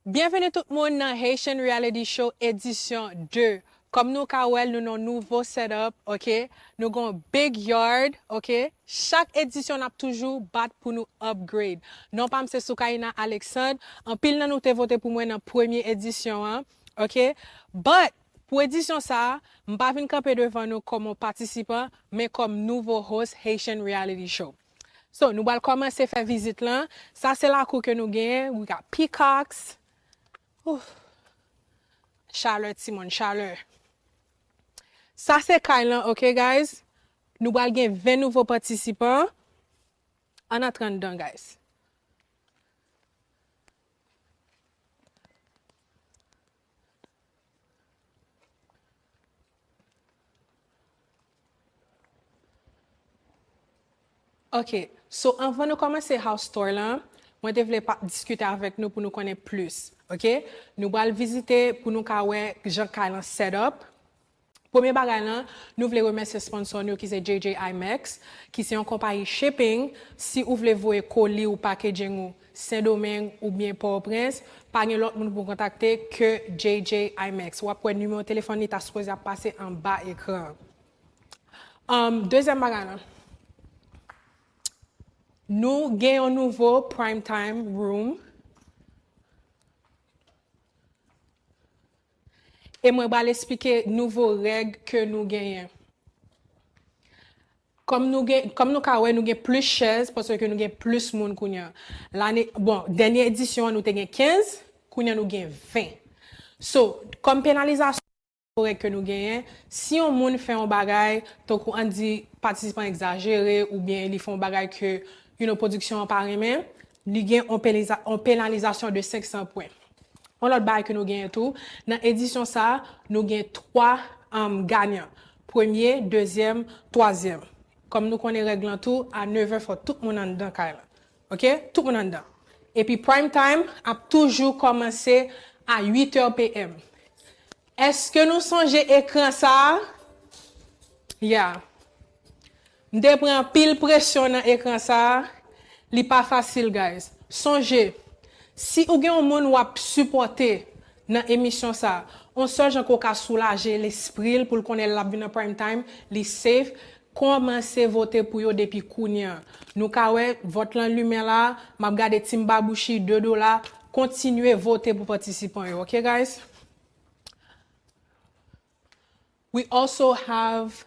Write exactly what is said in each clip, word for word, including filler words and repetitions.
Byenveni tout moun nan Haitian Reality Show edisyon de. Kòm nou ka wè l, nou nan nouvo setup, ok? Nou gon big yard, ok? Chak edisyon n ap toujou bat pou nou upgrade. Non pa m se Soukaina Alexandre. Anpil nan nou te vote pou mwen nan premye edisyon an, ok? But, pou edisyon sa a, m pa vin kanpe devan nou kòm yon patisipan, men kòm nouvo host Haitian Reality Show. So, nou pral kòmanse fè vizit lan. Sa se lakou ke nou genyen. We got peacocks. Ouh. Chalè, timoun, chalè. Sa se kay lan, ok, guys? Nou pral gen ven nouvo patisipan. Ann antre anndan, guys. Ok, so anvan nou kòmanse house tour lan, mwen te vle pa, diskite avèk nou pou nou konnen plis, ok? Nou pral vizite pou nou ka wè jan kay lan set up. Premye bagay lan, nou vle remèsye sponsor nou ki se J J Imex, ki se yon konpayi shipping. Si ou vle voye koli ou packaging ou Sendomeng oubyen Pòtoprens, pa gen lòt moun pou kontakte ke J J Imex. W ap wè nimewo telefòn li ta sipoze ap pase anba ekran an. Um, dezyèm bagay lan, nou gen yon nouvo prime time room. E mwen pral esplike nouvo règ ke nou genyen. Kòm nou gen, kòm nou ka wè, nou gen plis chèz paske nou gen plis moun kounye a. Lane, bon, dènye edisyon an, nou te gen kenz, kounye a nou gen ven. So, kòm penalizasyon, règ ke nou genyen, si yon moun fè yon bagay, tankou ann di patisipan egzajere oubyen li fè yon bagay ke, you know, pwodiksyon an pa renmen, li gen yon penaliza-, yon penalizasyon de senk san pwen. Yon lòt bagay ke nou genyen tou, nan edisyon sa a, nou gen twa, um, ganyan. Premye, dezyèm, twazyèm. Kòm nou konnen règ lan tou, a nevè fò tout moun anndan kay lan. Ok? Tout moun anndan. Epi prime time ap toujou kòmanse a uit è p m. Èske nou sonje ekran sa a? Yeah. M te pran anpil presyon nan ekran sa a. Li pa fasil, guys. Sonje, si ou gen yon moun w ap sipòte nan emisyon sa a, yon sèl jan ke w ka soulaje lespri l pou l konnen l ap vin nan prime time, li safe, kòmanse vote pou yo depi kounye a. Nou ka wè vòt lan limen la, m ap gade Team Babouchi, de dola, kontinye vote pou patisipan yo, ok, guys? We also have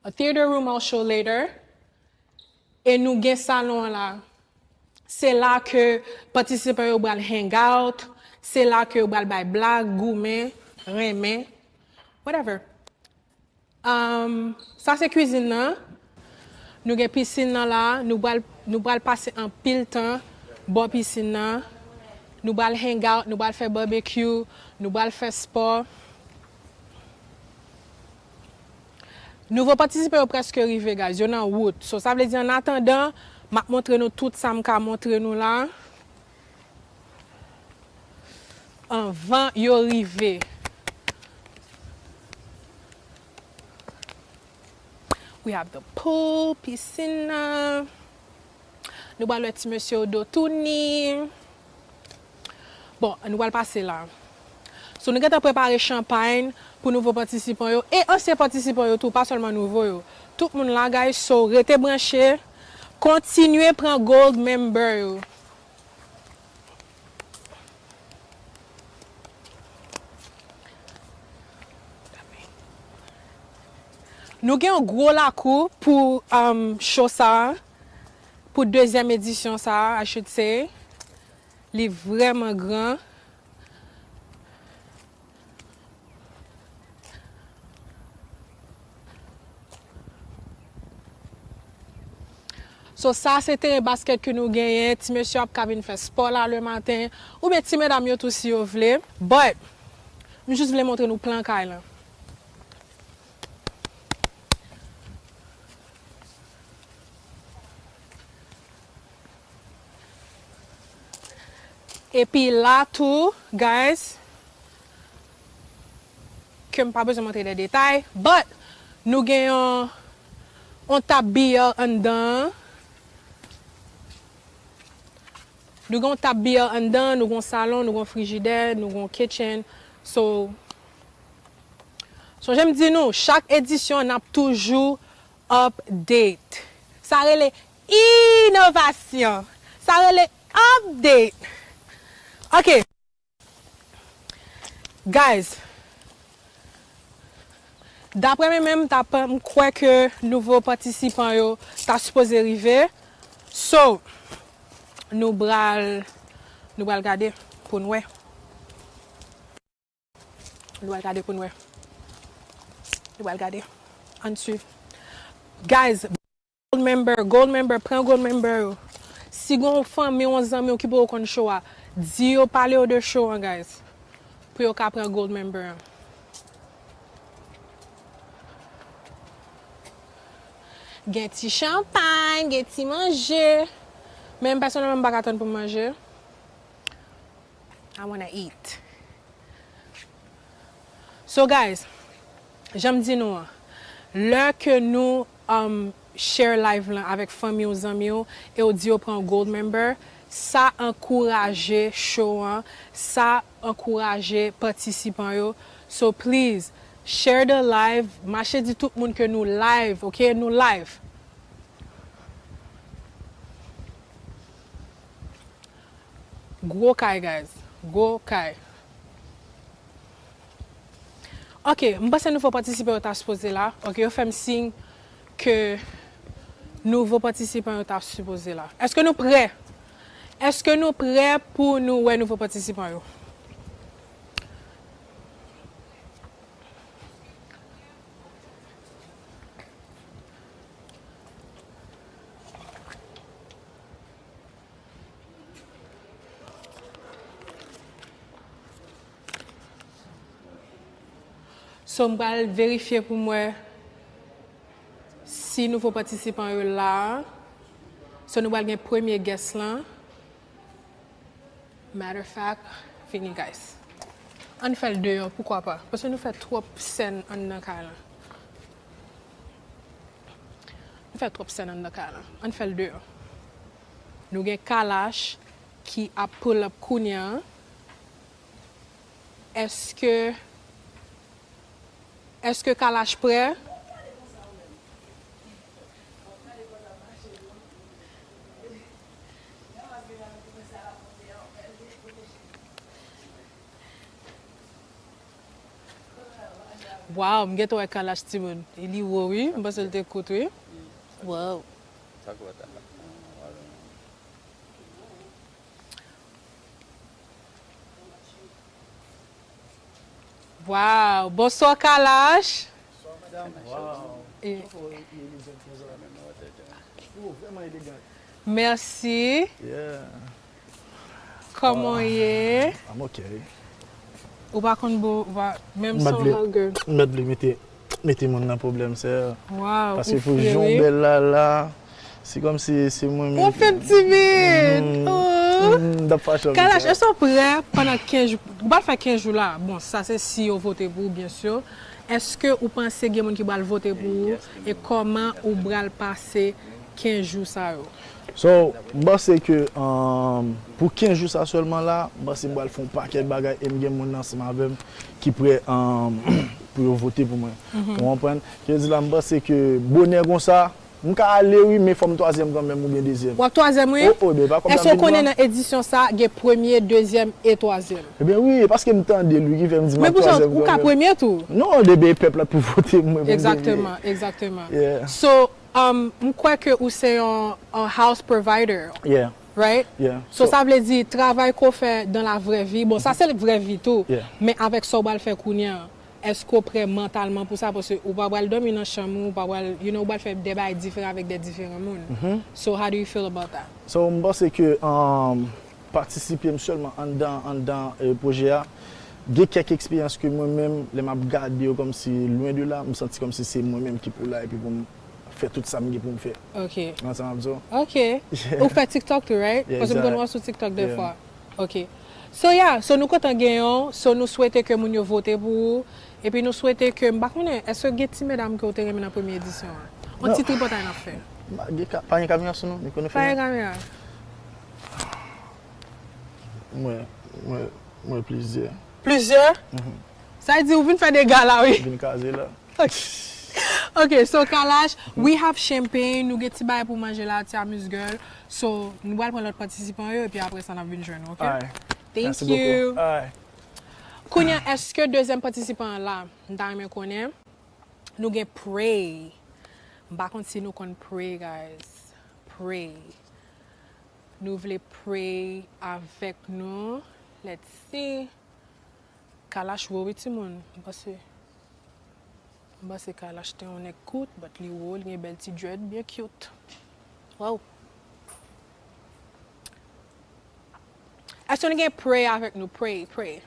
a theater room I'll show later. E nou gen salon an la. Se la ke patisipan yo pral hang out, se la ke yo pral bay blag, goumen, renmen, whatever. Um, sa se kwizin nan. Nou gen pisin nan la, nou pral, nou pral pase anpil tan bò pisin nan. Nou pral hang out, nou pral fè barbecue, nou pral fè spò. Nouvo patisipan yo prèske rive, guys. Yo nan wout. So, sa vle di, an atandan, m ap montre nou tout sa m ka montre nou la. Anvan yo rive. We have the pool, pisin nan. Nou pral wè ti mesye yo do touni. Bon, nou pral pase la. So, nou gentan prepare chanpay pou nouvo patisipan yo e ansyen patisipan yo tou, pa sèlman nouvo yo. Tout moun la, guys, so rete branche. Kontinye pran gold member yo. Nou gen yon gwo lakou pou, um, show sa a, pou dezyèm edisyon sa a, I should say. Li vrèman gran. So, sa se teren basket ke nou genyen. Ti mesye ap ka vin fè spò la le maten. Oubyen ti medam yo tou si yo vle. But, m jis vle montre nou plan kay lan. Epi la tou, guys, ke m pa bezwen montre de detay, but nou gen yon, yon tab biyar anndan an. Nou gen yon tab biyar anndan, nou gen yon salon, nou gen yon frijidè, nou gen yon kitchen. So, sonje m di nou, chak edisyon n ap toujou update. Sa rele inovasyon. Sa rele update. Ok. Guys, daprè mwen menm, m ta pa, m kwè ke nouvo patisipan yo ta sipoze rive. So, nou pral, nou pral gade pou n wè. Nou pral gade pou n wè. Nou pral gade. Ann swiv. Guys, gold member, gold member, pran gold member yo. Si gen yon fanmi, yon zanmi w ki poko konn show a, di yo pale yo de show an, guys. Pou yo ka pran gold member an. Gen ti chanpay, gen ti manje. Men m pèsonèlman, m pa ka tann pou m manje. I wanna eat. So guys, jan m di nou an, lè ke nou um, share live lan avèk fanmi w, zanmi w, e w di yo pran gold member, sa ankouraje show an, sa ankouraje patisipan yo. So please, share the live, mache di tout moun ke nou live, ok? Nou live. Gwo kay, guys. Gwo kay. Ok, m panse nouvo patisipan yo ta sipoze la. Ok, yo fè m siy ke nouvo patisipan yo ta sipoze la. Èske nou prè? Èske nou prè pou nou wè nouvo patisipan yo? So, m pral verifye pou m wè si nouvo patisipan yo la. So, nou pral gen premye guest lan. Matter of fact, vini, guys. Ann fè l deyò, poukwa pa? Paske nou fè twòp sèn anndan kay lan. Nou fè twòp sèn anndan kay lan. Ann fè l deyò. Nou gen Kalash ki ap pull up kounye a. Èske, èske Kalash prè? Wow, m gentan wè Kalash timoun. Li wo wi, m panse l te kout wi. Wow. Wow, bonswa Kalash. Bonswa madam. Wow. E Mèsi. Yeah. Kòman w ye? I'm okay. Ou pa konn bo, ou pa, menm M pa son vle, lagè. M pa vle mete, mete moun nan pwoblèm, sè. Wow, paske ou pou fre, jan w wi. Bèl la, la, se kòmsi se mwen menm. Ou fè m timid. Mm, oh. Mm, m t ap fache avè Kalash, èske w prè pandan kenz jou? Ou pral fè kenz jou la. Bon, sa se si yo vote pou ou, byen si. Èske ou panse gen moun ki pral vote pou ou? E kòman ou pral pase kenz jou sa yo? So, m panse ke, um, pou kenz jou sa sèlman la, m panse m pral fè yon pakèt bagay e m gen moun ansanm avè m ki prè, um, pou yo vote pou mwen. Mhm. Ou konprann? Sa vle di la, m panse ke bonè konsa, m ka ale wi, men fò m twazyèm kanmenm oubyen dezyèm. W ap twazyèm wi? Oh, oh, ebyen, pa kòm n ap vin nan. Èske w konnen nan edisyon sa, gen premye, dezyèm e twazyèm? Ebyen wi, e paske m tande l wi, ki fè m di m ap twazyèm kanmenm. Men pou sa, ou ka premye tou? Non, ebyen, pèp la pou vote mwen pou m premye. Egzakteman, egzakteman. Yeah. So, um, m kwè ke ou se yon, yon house provider. Yeah. Right? Yeah. So, so sa vle di, travay ke w fè dans la vraie vie, bon, sa se vrè vi tou, yeah, men avèk sa w pral fè kounye a, èske w prè mantalman pou sa? Paske ou pa pral dòmi nan chanm ou, ou pa pral, you know, ou pral fè de bagay diferan avèk de diferan moun. Mhm. So, how do you feel about that? So, m panse ke, um, patisipe m sèlman anndan, anndan, eh, pwojè a, gen kèk eksperyans ke mwen menm, lè m ap gade yo kòmsi lwen de la, m santi kòmsi se mwen menm ki pou la epi pou m fè tout sa m gen pou m fè. Ok. Ou konprann sa m ap di w? Ok. Yeah. Ou fè TikTok tou, right? Yeah, exact. Paske m konn wè w sou TikTok dèfwa. Yeah. Ok. So, yeah, so nou kontan genyen w, so nou swete ke moun yo vote pou ou, epi nou swete ke, m pa konnen, èske gen ti medam ke w te renmen nan premye edisyon an? Non. Yon ti tripotay n ap fè. Pa gen ka-, pa gen kamera sou nou, nou konnen fè. Pa gen kamera. Mwen, mwen, mwen plizyè. Plizyè? Sa vle di ou vin fè dega la, wi. Vin kaze la. Ok, so Kalash, we have champagne, nou gen ti bagay pou manje la, ti amuse gueule. So, nou pral pran lòt patisipan yo, epi apre sa, n ap vin jwenn ou, ok? Alright. Thank you. Alright. Kounye a, èske dezyèm patisipan an la? M ta renmen konnen. Nou gen pray. M pa konn si nou konn pray, guys. Pray. Nou vle pray avèk nou. Let's see. Kalash wo wi timoun. M panse, m panse Kalash te yon nèg kout, but li wo, li gen bèl ti dread, byen cute. Wow. Èske nou gen pray avèk nou? Pray, pray.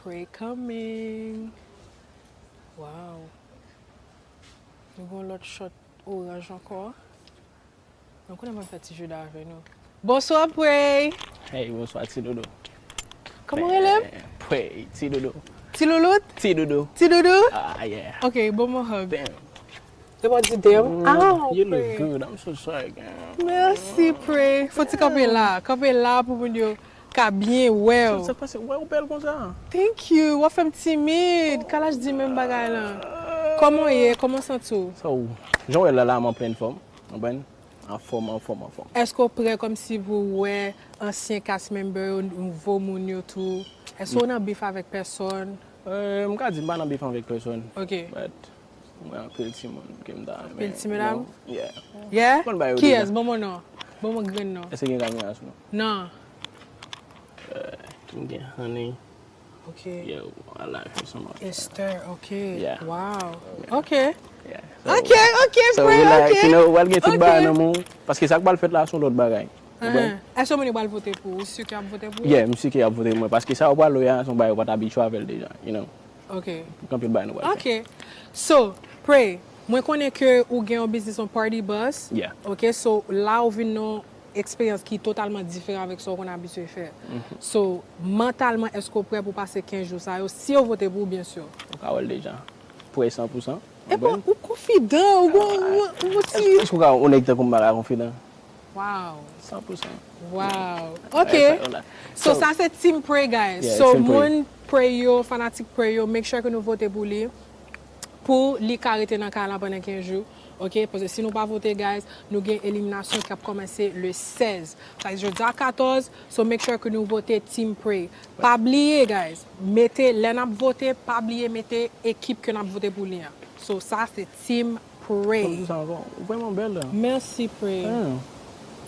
Pray coming. Wow. Nou gen lòt shot oranj ankò. Nou konnen mwen fè ti jida avè nou. Bonswa, Pray. Hey, bonswa, Ti Doudou. Kòman w rele m? Pray, Ti Doudou. Ti Loulout? Ti Doudou. Ti Doudou? Ah, yeah. Ok, bon mwen hug. Damn. Te pa di damn. Ah, you look good. I'm so sorry, girl. Mèsi, Pray. Fò ti kanpe la. Kanpe la pou moun yo ka byen wè w. Sa k pase? Wè w bèl konsa. Thank you. W ap fè m timid. Kalash di menm bagay lan. Kòman w ye? Kòman w santi w? So, jan w wè la, la, m an plèn fòm. Konprann? Anfòm, anfòm, anfòm. Èske w prè kòmsi pou w wè ansyen cast member yo, nouvo moun yo tou? Èske w nan bif avèk pèsòn? Euh, m ka di m pa nan bif avèk pèsòn. Ok. But, mwen anpil timoun ke m ta renmen. Anpil ti medam? Yeah. Yeah? Mwen bay yo deja. Kiyès? Ban mwen non. Ban mwen grenn non. Èske gen kamera sou nou? Non. Euh, m gen Honey. Ok. Yo, I like her so much. Esther, ok. Yeah. Wow. Yeah. Ok. Yeah. So, ok, ok, so we like, you know, w al gen tout bagay nan men w. Paske sa k pral fèt la, se yon lòt bagay. Ou konprann? Èske moun yo pral vote pou ou? Ou si ke y ap vote pou ou? Yeah, m si ke y ap vote pou mwen. Paske sa yo pral wè a, se yon bagay yo pa t abitye avè l deja, you know. Ok. Gen anpil bagay nou pral fè. Ok. So, Pray, mwen konnen ke ou gen yon biznis, yon party bus. Yeah. Ok, so la ou vin nan eksperyans ki totalman diferan avèk sa w konn abitye fè. So, mantalman, èske w prè pou pase kenz jou sa yo? Si yo vote pou ou, byen si. Ou ka wè l deja. Prè san pou san. Epi ou konfidan, ou gon, ou gon ti. Èske w ka wè yon nèg tankou m pa ka konfidan? Wow. San pou san. Wow. Ok. So, sa se Team Pray, guys. Yeah, so, Team Pray. Moun Pray yo, fanatik Pray yo, make sure ke nou vote pou li. Pou li ka rete nan kay la pandan kenz jou. Ok, paske si nou pa vote, guys, nou gen eliminasyon k ap kòmanse le sèz. Sa vle di jodi a katòz, so make sure ke nou vote Team Pray. Pa bliye, guys, mete, lè n ap vote, pa bliye mete ekip ke n ap vote pou li an. So, sa se Team Pray. Ou vrèman bèl la. Mèsi, Pray.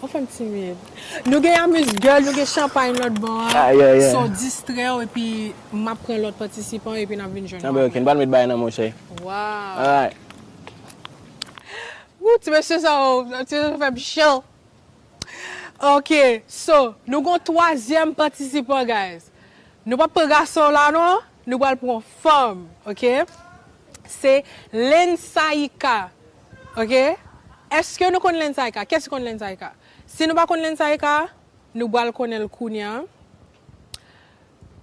Ou fè m timid. Nou gen amuse gueule, nou gen chanpay lòt bò a. Ah, yeah, yeah. So, distrè w epi m ap pran lòt patisipan epi n ap vin jwenn nou apre. Anben, ok, n pral met bagay nan men w, cheri. Wow. Alright. Wou, ti mesye sa yo, ti mesye fè m cho. Ok, so, nou gon twazyèm patisipan, guys. Nou p ap pran gason la, non. Nou pral pran fanm, ok? Se Lensaika, ok? Èske nou konn Lensaika? Kiyès ki konn Lensaika? Si nou pa konn Lensaika, nou pral konnen l kounye a.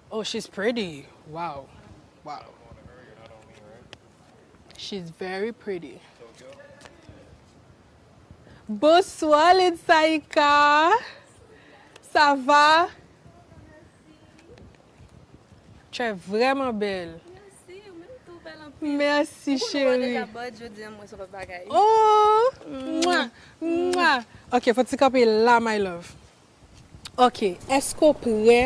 Oh, she's pretty. Wow. Wow. She's very pretty. Bonswa, Lensaika. Ça va? Tu es vraiment belle. Mèsi, ou menm tou bèl anpil. Mèsi, cheri. Ou konn ou deja bòd, jodi a mwen se yon lòt bagay. Oh! Mwa! Mwa! Ok, fò ti kanpe la, my love. Ok, èske w prè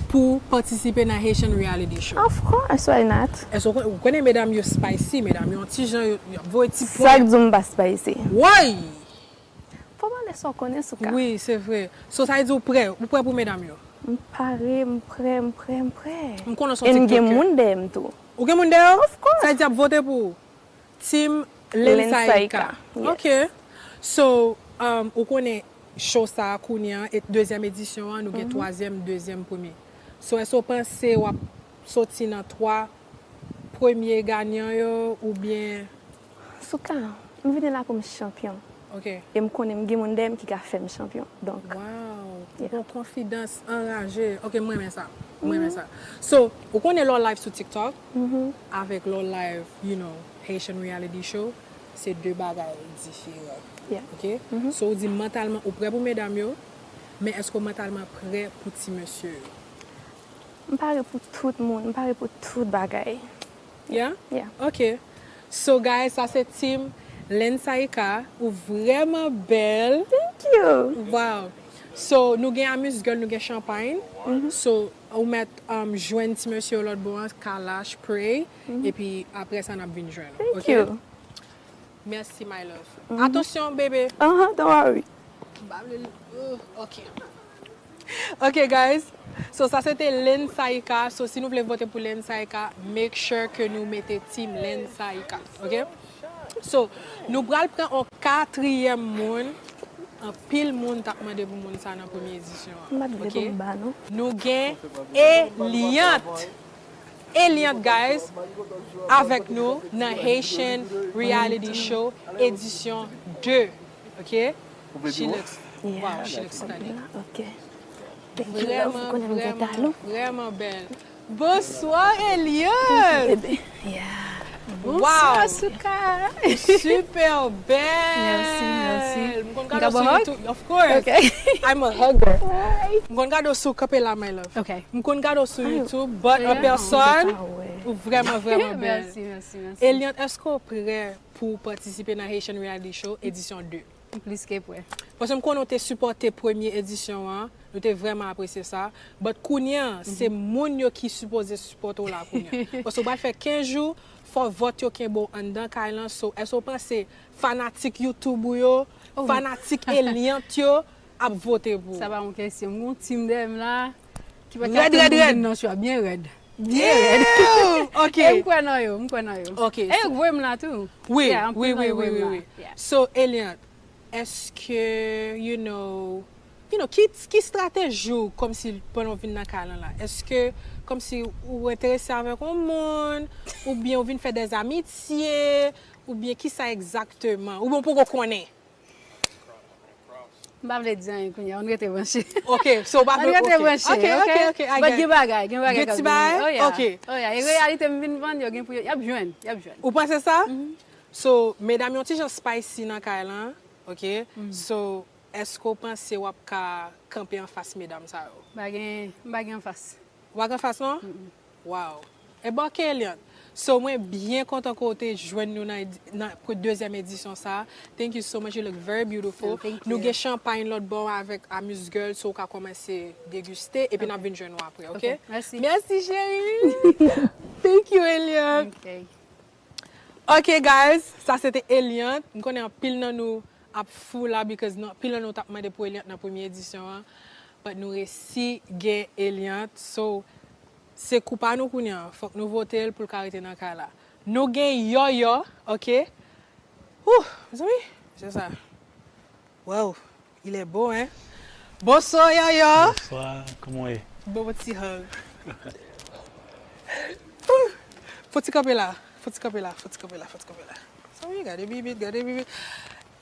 pou patisipe nan Haitian reality show? Of course, why not? Èske w kon-, ou konnen medam yo spicy, medam yo yon ti jan, yo, y ap voye ti pwen. Sa k di w m pa spicy? Woy! Fò pale sa w konnen, Souka. Wi, se vre. So, sa vle di w prè, ou prè pou medam yo? M pare, m prè, m prè, m prè. M konnen w se yon TikToker. E m gen moun dèyè m tou. Ou gen moun dèyè w? Of course. Sa vle di y ap vote pou ou? Team Lensaika. Lensaika, yes. Ok. So, um, ou konnen show sa a kounye a, e dezyèm edisyon an, nou gen twazyèm, dezyèm, premye. So, èske w panse w ap soti nan twa premye ganyan yo, oubyen? Souka, m vini la pou m chanpyon. Ok. E m konnen m gen moun dèyè m ki ka fè m chanpyon. Donk, wow. Yeah. Ou gon konfidans anraje. Ok, m renmen sa. Mwen renmen sa. So, ou konnen lè w live sou TikTok, avèk lè w live, you know, Haitian reality show, se de bagay diferan. Yeah. Ok? So, ou di mantalman ou prè pou medam yo, men èske w mantalman prè pou ti mesye yo? M pare pou tout moun, m pare pou tout bagay. Yeah? Yeah. Ok. So, guys, sa se team Lensaika. Ou vrèman bèl. Thank you. Wow. So, nou gen amuse gueule, nou gen champagne. So, ou mèt um, jwenn ti mesye yo lòt bò an, Kalash, Prey. Epi apre sa, n ap vin jwenn ou. Thank Ok? you. Mèsi, my love. Atansyon, bebe. Uh-huh, don't worry. M pa vle l- uh, ok. Ok, guys. So, sa se te Lensaika. So, si nou vle vote pou Lensaika, make sure ke nou mete team Lensaika. Ok? So, nou pral pran yon katriyèm moun. Anpil moun t ap mande pou moun sa nan premye edisyon an. M pa t vle Ok? pou m ba non. Nou gen Eliante. Eliante, guys, avèk nou nan Haitian Reality Show edisyon de. Ok? She looks, wow, she looks stunning. Ok. Thank you, love. Ou Vrèman, konnen m gen vrèman, talon. Vrèman bèl. Bonswa, Eliante! Bebe. Yeah. Wow! Suka. Super bèl! Mèsi, mèsi. M konn M gade ka w sou ba w hug? YouTube. Of course. Ok. I'm a hugger. Hi. M konn gade w sou kanpe la, my love. Ok. M konn gade w sou Ay, YouTube, but an yeah. Pèsòn, Ah, wè. ou vrèman, vrèman bèl. Mèsi, mèsi, mèsi. Eliante, èske w prè pou w patisipe nan Haitian Reality Show edisyon de? M plis ke prè. Paske m konnen w te sipòte premye edisyon an, nou te vrèman apresye sa. But kounye an, se moun yo ki sipoze sipòte w la kounye an. Paske w pral fè kenz jou, fò vòt yo kenbe w anndan kay lan. So, èske w panse fanatik YouTube ou yo, Oh. fanatik Eliante yo ap vote pou Sa w? Pa yon kesyon. M gon team dèyè m la. Ki pa Rèd, rèd, rèd. Non, swa byen rèd. Damn! Ok. E m kwè nan yo, m kwè nan yo. Ok. E yo k voye m la tou. Wi, Yeah, anpil wi, nan wi, yo voye wi, m la. wi. Yeah. So, Eliante, èske, you know, you know, ki, ki strateji w kòmsi pandan w vin nan kay lan la? Èske kòmsi ou enterese avèk yon moun, oubyen ou vin fè des amitiés, oubyen kisa egzakteman? Oubyen ou poko konnen? M pa vle di anyen kounye a, ann rete branche. Ok, so w pa Ann rete branche, Ok, ok, ok, I But get it. Gen bagay, gen bagay Gen k ap ti vini. bagay? Oh, yeah. Ok. Oh, yeah. E reyalite m vin vann yo, gen pou yo, y ap jwenn, y ap jwenn. Ou panse sa? So, medam yon ti jan spicy nan kay lan, ok? So, èske w panse w ap ka kanpe anfas medam sa yo? M pa gen, m pa gen anfas. Ou pa gen anfas non? Wow. Ebyen, ok, Eliante. So, mwen byen kontan ke w te jwenn nou nan, nan pre-, dezyèm edisyon sa. Thank you so much. You look very beautiful. Oh, thank Nou you. Gen champagne lòt bò avèk amuse gueule, so w ka kòmanse degiste, epi n ap vin jwenn ou apre, ok? Ok, mèsi. Mèsi, cheri. Thank you, Eliante. Ok. Ok, guys, sa se te Eliante. M konnen anpil nan nou ap fou la, because nan, anpil nan nou t ap mande pou Eliante nan premye edisyon an. But nou resi gen Eliante. So, se kou pa nou kounye a. Fòk nou vote l pou l ka rete nan kay la. Nou gen Yoyo, ok? Ouh, mezanmi, se sa. Wow, il est beau, hein? Bonswa, Yoyo. Bonswa, kòman w ye? Bon, bon ti hug. Ouh, fò ti kanpe la, fò ti kanpe la, fò ti kanpe la, fò ti kanpe la. Sa w ye, gade bibit, gade bibit.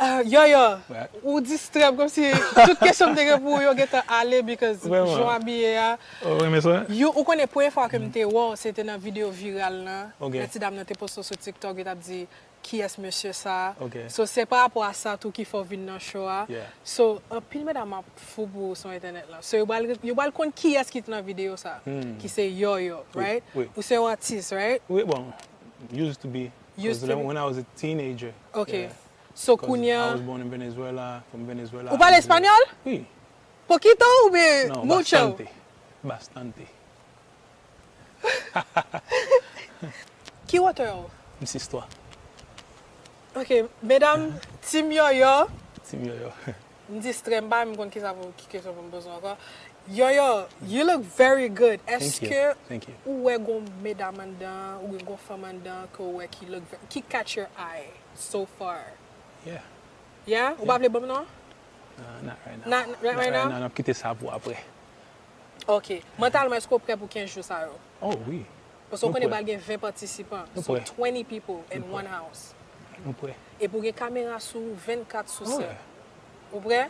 Ah, Yoyo, Ouais. Ou distrè m kòmsi tout kesyon m te gen pou ou yo gentan ale, because Vrèman. Jan w abiye a. Oh, w renmen sa? Yo, ou konnen premye fwa ke m te wè w, se te nan videyo viral lan. Ok. Lè ti dam nan te poste sou TikTok, yo t ap di, "Kiyès mesye sa?" Ok. So, se pa rapò a sa tou ki fè w vin nan show a. Yeah. So, anpil medam ap fou pou ou sou entènèt lan. So, yo pral, yo pral konn kiyès ki te nan videyo sa, Hmm. Ki se Yoyo, Wi, right? wi. Ou se yon atis, right? Wi, bon, used to be. Used 'Cause to when, be. When I was a teenager. Ok. Yeah. So, 'Cause kounye I a, was born in Venezuela, from Venezuela. Ou pale espanyòl? Wi. Poquito oubyen No, mucho? Bastante. Bastante. Ki wotè w? M six twa. Ok, medam, team Yoyo. Team Yoyo. M distrè, m pa menm konn kisa pou, ki kesyon pou m poze w ankò. Yoyo, you look very good. Thank you. Èske Thank you. Ou wè gon medam anndan, ou gen gon fanm anndan ke ou wè ki look ve-, ki catch your eye so far? Yeah. Yeah? Ou pa vle ban m non? Uh, not right now. Not right, right now? N ap kite sa pou apre. Ok. Mantalman, èske w prè pou kenz jou sa yo? Oh, wi. Paske w Nou konnen prè. Pral gen ven patisipan. Nou So, prè. twenty people in Nou one prè. House. Nou prè. Epi w gen kamera sou ou vennkat sou Oh, sèt. yeah. Ou prè?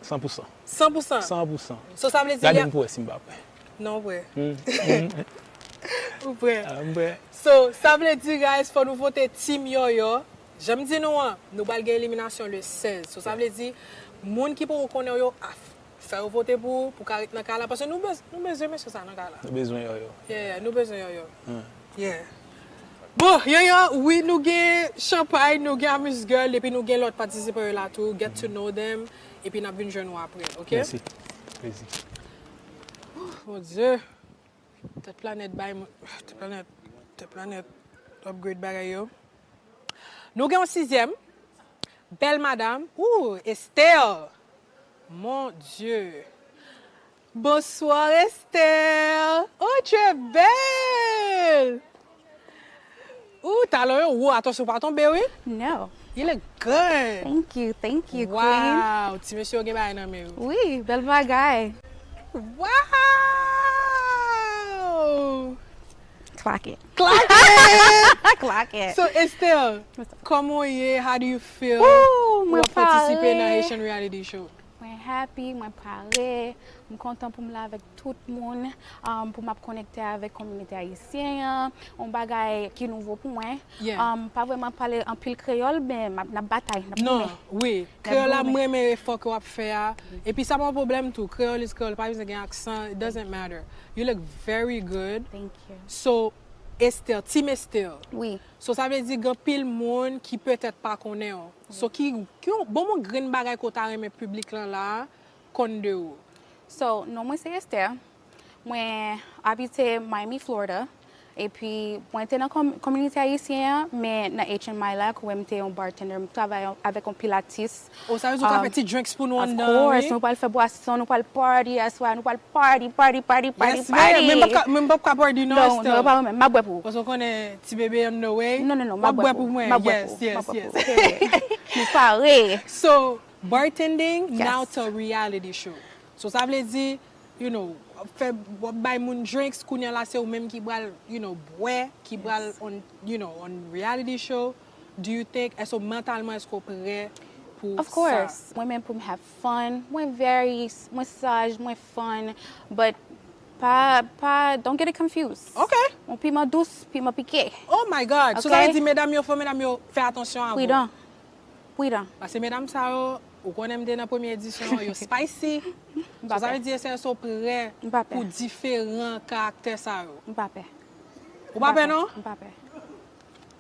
San pou san. San pou san. San pou san. So, sa vle di, Gade lè- m pou wè si m pa prè. Non, w prè. Hmm, hmm. Ou prè. Ah, m prè. So, sa vle di, guys, fò nou vote Team Yòyò. Jan m di nou an, nou pral gen eliminasyon le sèz. So, sa vle di, moun ki poko konnen w yo, a, fè yo vote pou ou, pou w ka ret nan kay la. Paske nou, bez, nou bezwen mesye sa nan kay la. Nou bezwen Yòyò. Yeah, nou bezwen Yòyò. Hmm. Yeah. Bon, Yòyò, wi, nou gen chanpay, nou gen amuse gueule, epi nou gen lòt patisipan yo la tou. Get to know them, epi n ap vin jwenn ou apre, ok? Mèsi. Plezi. Mon Dieu. Tèt planèt bay mwen. Tèt planèt. Tèt planèt upgrade bagay yo. Nou gen yon sizyèm. Bèl madam. Ooh, Estelle. Mon Dieu. Bonsoir, Estelle. Oh, tu es belle. Ooh, talon yo wo. Atansyon, pa tonbe, wi. No. You look good. Thank you, thank you, queen. Wow, ti mesye yo gen bagay nan men yo. Wi, bèl bagay. Wow! Clock it. Clock it! Clock it. So, Estelle, What's up? Kòman w ye? How do you feel? Ooh, Ou mwen ap patisipe nan pare. Haitian Reality Show. Mwen happy, mwen pare. M kontan pou m la avèk tout moun, um, pou m ap konekte avèk kominote ayisyen an. Yon bagay ki nouvo pou mwen. Yeah. Um, pa vrèman pale anpil kreyòl, men m ap, n ap batay, n ap Non, goumen. wi. Kreyòl la, goumen. mwen renmen efò ke w ap fè a. Epi sa pa yon pwoblèm tou. Kreyòl is kreyòl. Pa bezwen gen aksan. It doesn't matter. You look very good. Thank you. So, Estelle, Team Estelle. Wi. So, sa vle di gen anpil moun ki petèt pa konnen w. So, ki, ki yon, bon, yon grenn bagay ke w ta renmen piblik lan la konn de ou. So, non mwen se Estelle. Mwen abite Miami, Florida. Epi, mwen te nan kom- kominote ayisyen an, men nan H and M Lilac, wè m te yon bartender, m travay avèk yon pil atis. O, sa vle di w ka Um, fè ti drinks pou nou Of anndan, course, wi? Nou pral fè bwason, nou pral party aswè, nou pral party, party, party, party, Yes, man. party. Men m p ap ka, men m p ap ka party, non, No, Estelle. No, pa mwen, m ap bwè pou ou. Paske w konnen, ti bebe on the way. No, no, no, W m ap ap bwè bwè pou pou ou. mwen. M ap bwè Yes, pou ou. M yes, ap bwè yes. pou ou. Period. Nou pare. So, bartending, Yes. Now to reality show. So, sa vle di, you know, fè, w ap bay moun drinks, kounye a la se ou menm ki pral, you know, bwè, ki pral on, you know, on reality show. Do you think, èske w mantalman, èske w prè pou Of course. Mwen menm pou m have fun. Mwen very, mwen saj, mwen fun. But pa, pa, don't get it confused. Ok. Yon piman dous, piman pike. Oh my God. So, Ok. Sa vle di, medam yo, fò medam yo fè atansyon a vou. Pridan. Pridan. Paske medam sa yo, ou konnen m te nan premye edisyon an, yo spicy. So, M pa sa pè. Vle di, èske w prè M pa pè. Pou diferan karaktè sa yo? M pa pè. Ou pa pè, non? M pa pè.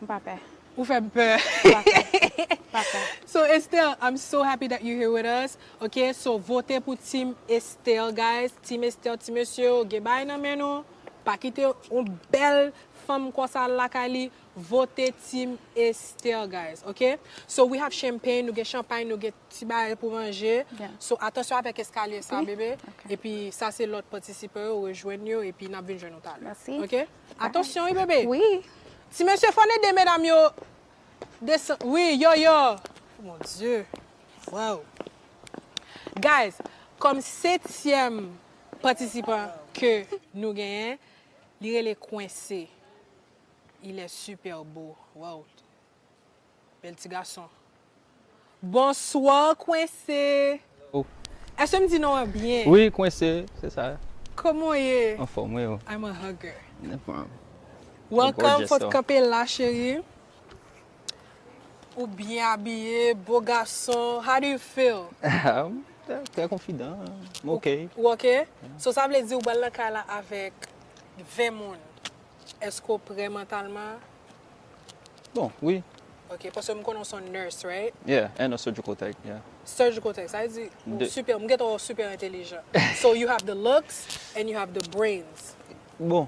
M pa pè. Ou fè m pè. M pa pè. M pa pè. So, Estelle, I'm so happy that you're here with us. Ok, so vote pou Team Estelle, guys. Team Estelle, ti mesye, gen bagay nan men nou. Pa kite yon bèl fanm konsa lakay li. Vote Team Estelle, guys. Ok? So, we have champagne, nou gen chanpay, nou gen ti bagay pou manje. Yeah. So, atansyon avèk eskalye sa, Wi. Bebe. Ok. Epi sa se lòt patisipan yo, rejwenn yo, epi n ap vin jwenn nou talè. Mèsi. Ok? Atansyon, wi, Bebe. Wi. Ti mesye, fò n ede medam yo desann. Wi, yo, yo. Mon Dieu. Wow. Guys, kòm setyèm patisipan ke nou genyen, li rele Kwense. Il est super beau. Wow. Bèl ti gason. Bonswa, Kwense. Oh. Èske m di non an byen? Wi, Kwense, se sa. Kòman w ye? Anfòm, wi. Oh. I'm a hugger. No problem. Welcome, Gorgeous, fòt though. Kanpe la, cheri. Ou byen abiye, bo gason. How do you feel? I'm très confiant. I'm okay. Ou ok? So, sa vle di ou pral nan kay la avèk ven moun. Èske w prè mantalman? Bon, wi. Ok, paske m konnen w se yon nurse, right? Yeah, and a surgical tech, yeah. Surgical tech, sa vle di, ou De- super, m gentan wè w super entelijan. So, you have the looks and you have the brains. Bon,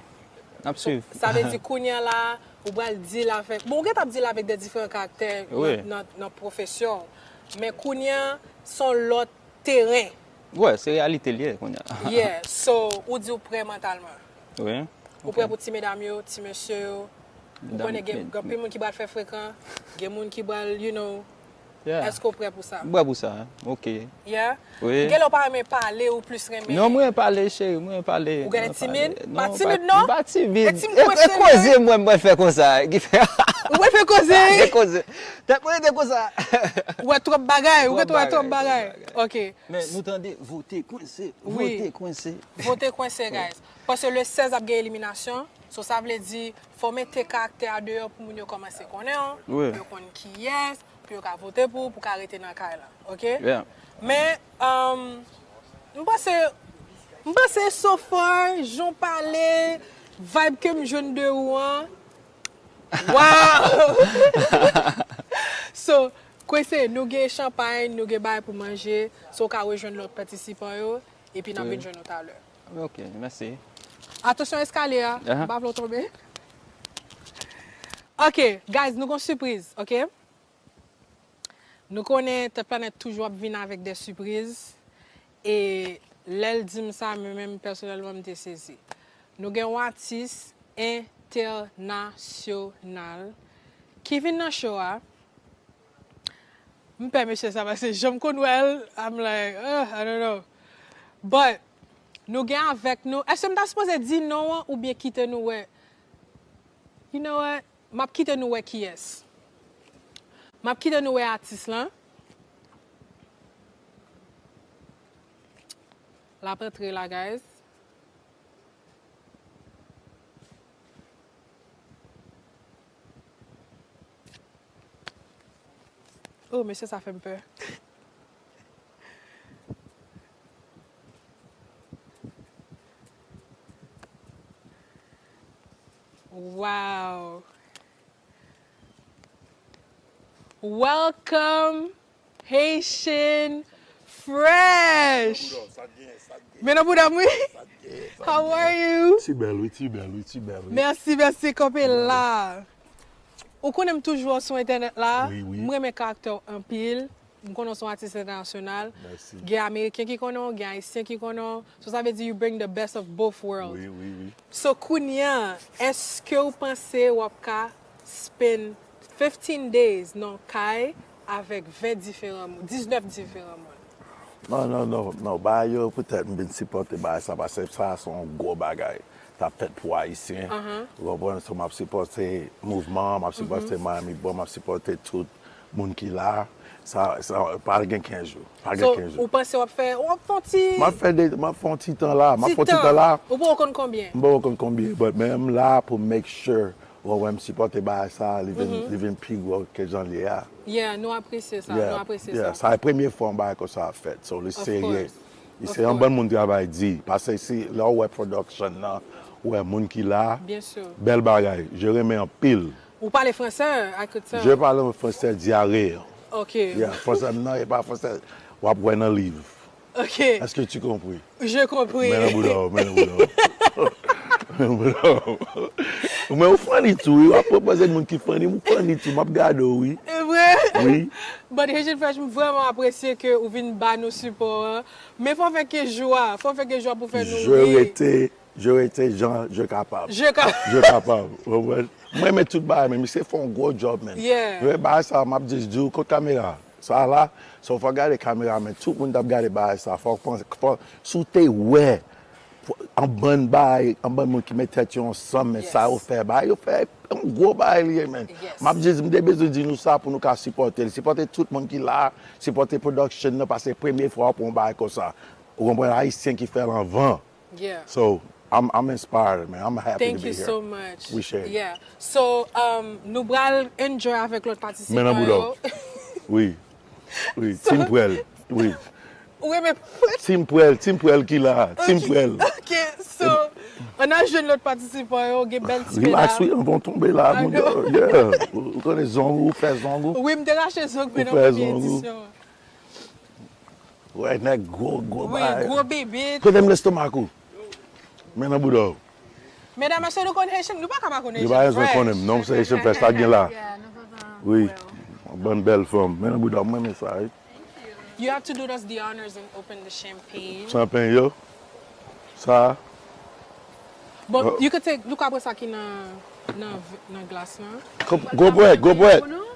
n ap swiv. Sa vle di, kounye a la, ou pral deal avèk, bon, ou gentan ap deal avèk de diferan karaktè Wi. Nan, nan, nan pwofesyon w. Men kounye a, se yon lòt teren. Wè, se reyalite l ye kounye a. Yeah, so, ou di w prè mantalman. Wi. Ou prè pou ti medam yo, ti mesye yo. Ou konnen gen gen anpil moun ki pral fè frekan, gen moun ki pral, you know, Yeah. Èske w prè pou sa? M prè pou sa. Ok. Yeah? Wi. Gen lè w pa renmen pale, ou plis renmen. Non, mwen pale, cheri, mwen pale. Ou genlè timid? Non, Pa pa- timid, non? M pa timid. E ti m E, e kwese, koze mwen, mwen fè konsa. Ki fè. Ou wè fè koze. E koze. Tèt mwen rete konsa. Ou wè twòp bagay, ou Twòp gentan wè twòp bagay, bagay. twòp bagay. Ok. Men nou tande vote kwense, Wi. Vote kwense. Vote kwense, guys. Paske le sèz ap gen eliminasyon. So, sa vle di, fò mete karaktè a deyò pou moun yo kòmanse konnen w, Wi. Pou yo konn kiyès, pou yo ka vote pou, pou ka rete nan kay la. Ok? Yeah. Men, um, m panse, m panse so far, jan w pale, vibe ke m jwenn de ou an. Wow! So, kwense, nou gen chanpay, nou gen bagay pou manje, so w ka rejwenn lòt patisipan yo, epi n ap Wi. Vin jwenn nou talè. Ok, mèsi. Atansyon eskalye a, Aha. M pa vle w tonbe. Ok, guys, nou gon sipriz, ok? Nou konnen Tèt Planèt toujou ap vin avèk de sipriz. E lè l di m sa, mwen menm pèsonèlman m te sezi. Nou gen yon atis entènasyonal ki vin nan show a. M pè mesye sa paske jan m konn wè l, I'm like, uh, I don't know. But, nou gen avèk nou. Èske m ta sipoze di non an oubyen kite nou wè? You know what? M ap kite nou wè kiyès. M ap kite nou wè atis lan. L ap antre la, guys. Oh, mesye sa fè m pè. Wow. Welcome, Haitian Fresh. Men nan bouda m, wi. How are you? Ti bèl, wi, ti bèl, wi, ti bèl, wi. Mèsi, mèsi, kanpe la. Ou konnen m toujou sou entènèt la. Wi, wi. M renmen karaktè w anpil. M konnen w se yon atis entènasyonal. Mèsi. Gen Ameriken ki konnen w, gen Ayisyen ki konnen w. So, sa vle di you bring the best of both worlds. Wi, wi, wi. So, kounye a, èske w panse w ap ka spend fifteen days nan kay avèk ven diferan moun, diznèf diferan moun? Non, non, non, non. Bagay yo, poutèt m vin sipòte bagay sa, paske sa se yon gwo bagay. T ap fèt pou Ayisyen. Ou konprann? So, m ap sipòte mouvman an, m ap sipòte Miami Bon, m ap sipòte tout moun ki la. Sa, sa, pa gen kenz jou. Pa gen So, kenz jou. Ou panse w ap fè, w ap fè yon ti... M ap fè de, m ap fè yon ti tan la. M ap fè yon ti tan la. Ou poko konn konbyen? M poko konn konbyen, but men m la pou make sure, ou wè, m sipòte bagay sa, li vin, li vin pi gwo ke jan l ye a. Yeah, nou apresye sa, nou apresye sa. Sa e premye fwa yon bagay konsa ap fèt. So, li serye. Course. Li se yon bann moun travay di. Paske si, lè w wè production nan, ou wè moun ki la, Byen si. Bèl bagay. Je renmen anpil. Ou pale fransè, I could tell. Je parle français diarrhée. Ok. Yeah, fransè m nan, e pa fransè w ap wè nan liv. Ok. Est-ce que tu compris? Je compris. Men nan bouda w, men nan bouda w. Men nan bouda w. Men ou funny tou, wi. W ap pwopoze moun ki funny, ou funny tou. M ap gade w, wi. E vre? Wi. But Haitian Fresh, m vrèman apresye ke ou vin ba nou sipò an. Men fò fè kenz jou a, fò fè kenz jou a pou fè nou Je ri. rete, je rete jan je kapab. Je ka- Je kapab. Ou konprann? Mwen renmen tout bagay, men misye fè yon gwo job, man. Yeah. Mwen bagay sa, m ap just di w kot kamera. Sa la, so fò gade kamera, men tout moun t ap gade bagay sa. Fò panse, fò, si w te wè, an bann bagay, an bann moun ki met tèt yo ansanm, men sa yo fè, bagay yo fè, yon gwo bagay li ye, man. Yes. M ap just, m te bezwen di nou sa pou nou ka sipòte l. Sipòte tout moun ki la, sipòte production nan, paske premye fwa pou yon bagay konsa. Ou konprann, Ayisyen ki fè l anvan. Yeah. So, I'm, I'm inspired, man. I'm happy Thank to be you here. So much. We share. Yeah. So, um, nou pral enjoy avèk lòt patisipan yo. Men nan bouda w. Wi. Wi. Team Pwèl. Wi. Wi, men Team Pwèl, Team Pwèl ki la. Team Pwèl. Ok, so, ann al jwenn lòt patisipan yo, gen bèl ti Relax, medam. Wi, anvan w tonbe la. I Moun know. Yo, yeah. Ou konnen zong ou, ou fè zong ou. Wi, m te rache zong mwen Ou nan fè premye zong ou. edisyon. Wè, nèg gwo, gwo Wi, bagay. Gwo bibit. Kote m lestomak ou? Men nan bouda w. Medam, èske nou konn Haitian? Nou pa ka pa konn Li pa Haitian bezwen Fresh. Konnen m non, m se Haitian Fresh, sa gen la. Yeah, nou pa pa. Wi. Bann bèl fanm. Men nan bouda w, mwen renmen sa, wi. You have to do us the honors and open the champagne. Champagne yo. Sa. Bon, Oh. You could take, nou ka pran sa ki nan, nan, nan glas lan. Go, go bwè, go bwè.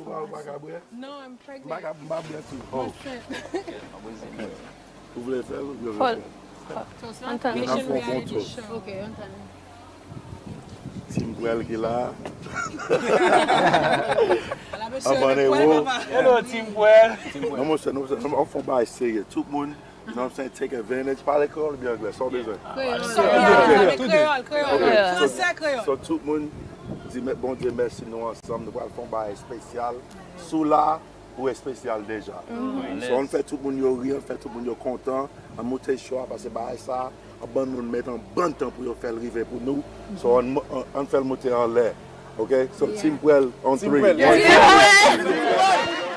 Ou pa ou pa ka bwè? No, I'm M pa pregnant. ka m pa bwè tou. Oh. Sent. Ou vle fè l? Yo vle Paul, fè. Anthony. N ap fè yon bon tou. Ok, Anthony. Team Pwèl ki la. Ala mesye Abone rèk wo. Pwèl papa. Hello, Team Pwèl. Non, monchè, non, monchè, nou fè yon bagay serye. Tout moun, you know what I'm saying, take advantage. Pale kreyòl oubyen anglè, sa w bezwen. Kreyòl, kreyòl, kreyòl. Ok, so- Fransè, kreyòl. So, tout moun, di mè- Bondye mèsi, nou ansanm, nou pral fè yon bagay espesyal. Sou la, ou espesyal deja. So, ann fè tout moun yo ri, ann fè tout moun yo kontan, ann moute cho a, paske bagay sa, an bann moun met an bann tan pou yo fè l rive pou nou. So, ann mo- ann- ann fè l moute anlè. Ok? So, Team Pwèl on three. Pwèl. One, two, three.